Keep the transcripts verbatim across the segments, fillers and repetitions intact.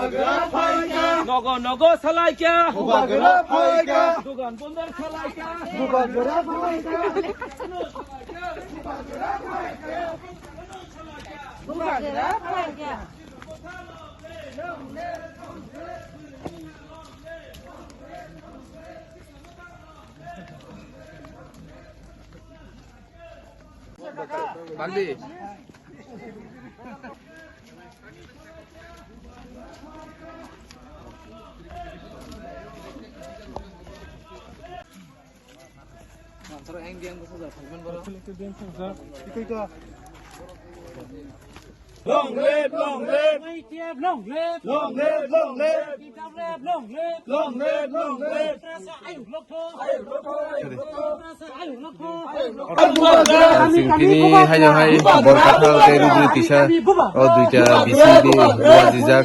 Bubagra phaikha. Nogo nogo salaikha. Bubagra phaikha. Dugan bondar salaikha. Bubagra phaikha. Bubagra phaikha. Bagdi. Long live, long live. Y T F long live. Long live, long live. T W F long live. Long live, long live. Tiprasa ayuk lokthok. Ayuk lokthok, ayuk lokthok. Tiprasa ayuk lokthok. Ang sing tini haino hai Borkathal tei Rubri Tisa o duita bisingni wajijak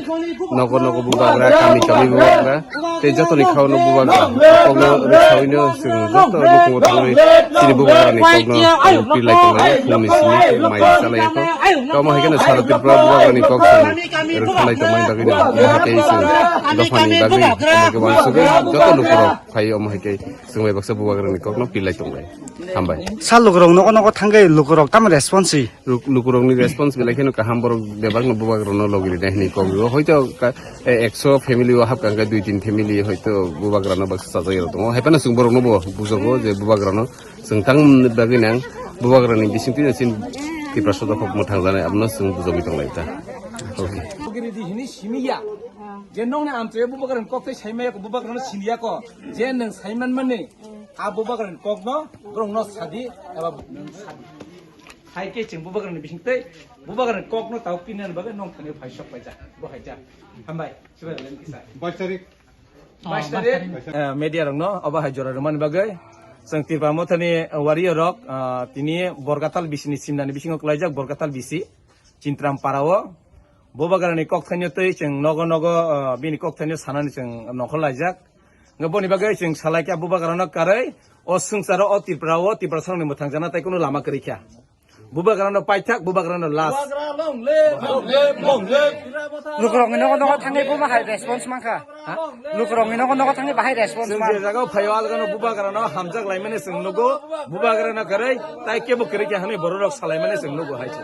nogo nogo bubagra, kami kami bubagra. Tei jotoni khao no bubagra kokno rwksaui no chwng joto nukhungo thangwi chini bubagrani kokno pilai tonglai phungni simi mai chalai kho. Tamo hai kheno sara Tripura bubagrani kok chwng rwkhalai tongmani bagwi no omo hai khe chwng dophani bagwi omo khe uansugwi joto lukurok phai omo hai khe chwng bai baksa bubagrani kokno pilai tonglai. Hambai. Sal lukurok nogo nogo thangwi lukurok tamo response si? Luk-, lukurokni response belai kheno kaham, borok bebakno bubagrano logi rina hinwi kok rwo. Hoito ka-, e, ekso family o hapkha hwnkhe dui tin family hoito bubagrano baksa chajak rok tongo. Hai phano chwng borokno bo bujogo je bubagrano chwng tang bagwi nang bubagrani bisingtwi no chini Tiprasa dophok mwthang janai abono chwng bujogwi tonglai ta. Okay. Logi ridi hini simi ya. Je nongni amchai bubagrani kok tei saimaya ko bubagrano sini ya ko. Je nwng saiman mani a bubagrani kokno borokno sadi eba nwng sadi. Hai khe chwng bubagrani bising tei bubagrani kokno tao pinani bagwi nong thani phai sok paijak. Bo hai jak. Hambai. Sibai len kisa. Bais tarik. Bais tarik. Eh, media rokno obo hai jora rwmani bagwi chwng Tripura Mothani warrior rok, ah, tini Borgatal bisini simnani bisingo kwlaijak Borgatal bisi Chintram Parao. Bubagrani kok thaino tei chwng nogo nogo, ah, bini kok thaino sanani chwng nongkhor laijak. Nga boni bagwi chwng salai kha bubagrano karwi o swngcharo o Tripura o Tripura salni mwthang jana tei kunu lama kwrwi kha. Bubagrano paithak, bubagrano last. Bubagra long live, long live, long live. Lukurokni nogo nogo thangwi bo bahai response mankha. Ha? Lukurokni nogo nogo thangwi bahai response Chwng man. Je jagao phaio algano bubagrano hamjak laimani chwng nugo, bubagrano kwrwi tai kebo kwrwi kha hwnwi bororok salaimani chwng nugo hai se.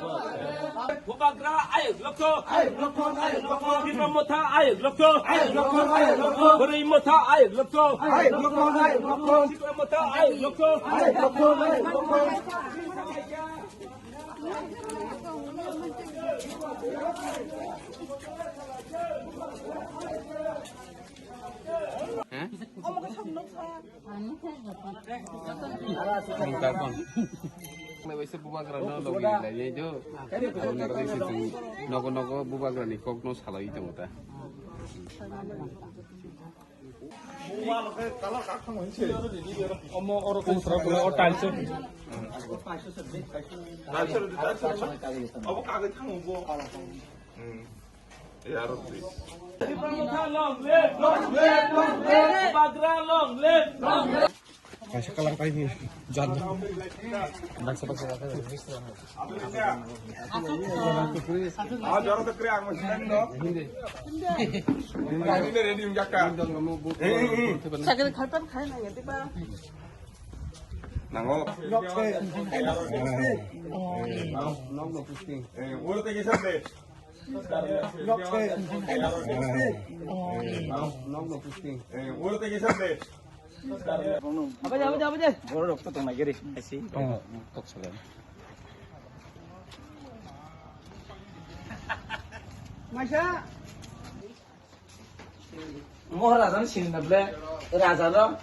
Bubagra ayuk lokho, ayuk lokho, ayuk lokho. Tipra Motha ayuk lokho, ayuk lokho, ayuk lokho. Bwrwi Motha ayuk lokho, ayuk lokho, ayuk lokho. Tipra Motha ayuk lokho, ayuk lokho, ayuk lokho. Nogo nogo bubagrani kokno salai tongo ta. Omo oro kung sra kula o tiles o. Abo kagwi thango bo. Hmm. Eh, aro twi. Tipra Motha long live, long live, long live. Bubagra long live, long live. Kaisa kalam kai ni jan. Baksa baksa baksa. Ah, jora to kre ang mo sinan no. Hindi. Hindi ready mo jaka. Sakit khalpan khai na ya, tiba. Nango. Nok no pusting. Eh, oro te kisa de. Nok te. Nok no pusting. Eh, oro te kisa de. Apa aja, apa aja, apa aja. Borok to tong nai gari. Asi. Oh, tok sale. Maisa. Moharaja ni sini na ble, raja no,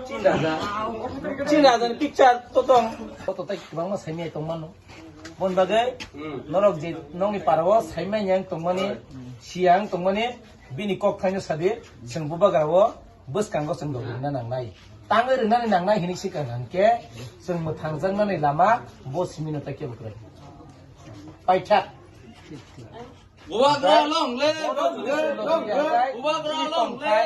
Chin raja, Chin raja ni picture to tong. Photo tai kwbangma saimai tong mano. Bon bagwi norok je nongni para o saimai yang tong mani, siyang tong mani, bini kok thaino sadi, chwng bubagra o bwskango chwng rok rwna nangnai. Tangwi rwnani nangnai hini sikang hwnkhe chwng mwthangjaknani lama bo simino tai kebo kwrwi. Paithak. Bubagra long live, long live, long live. Bubagra long live.